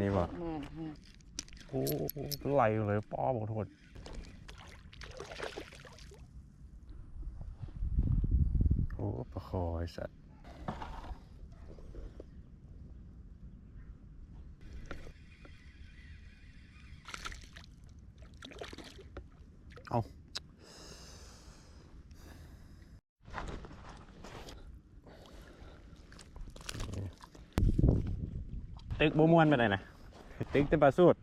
ນີ້ບໍ່? ມານຮະ ໂອ້ ໄຫຼເລີຍ ປ້ອ ບັກໂທດ. ໂອ້ ປາຄໍ້ ໄອ້ສັດ. ເອົາ ຕຶກບໍ່ມ່ວນປານໃດນະ ຕຶກແຕ່ປາສູດ.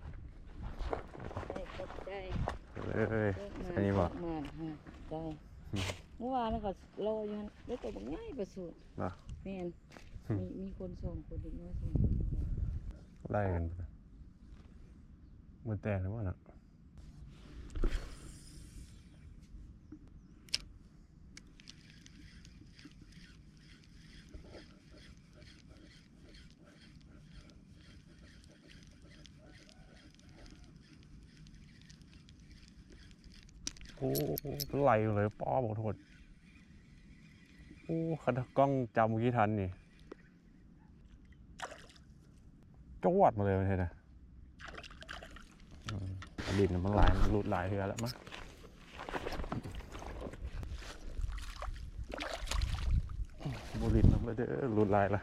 ຂອບໃຈ ເອີຍ ອັນນີ້ບໍ່? ມານຮະ ໄດ້. ເມື່ອວານເຂົາລໍຢູ່ຫັ້ນ ໄດ້ໂຕບັກໃຫຍ່ປາສູດ. ບໍ່? ແມ່ນ ມີ ມີຄົນສອງຄົນ ເດັກນ້ອຍສອງຄົນ ໄລ່ກັນ ບໍ່ແຕກແລ້ວບໍ່ນະ? ໂອ້ ໄຫຼເລີຍ ປ້ອ ບັກໂທດ. ໂອ້ ຄັນກ້ອງຈຳບໍ່ທັນນີ້ ຈວດມາເລີຍ ມັນເຮັດນະ. ອືມ ດິນມັນຫຼາຍ ມັນຫຼຸດຫຼາຍເທື່ອແລ້ວມະ. ບໍ່ຫຼິ້ນນຳແລ້ວເດີ ຫຼຸດຫຼາຍລະ.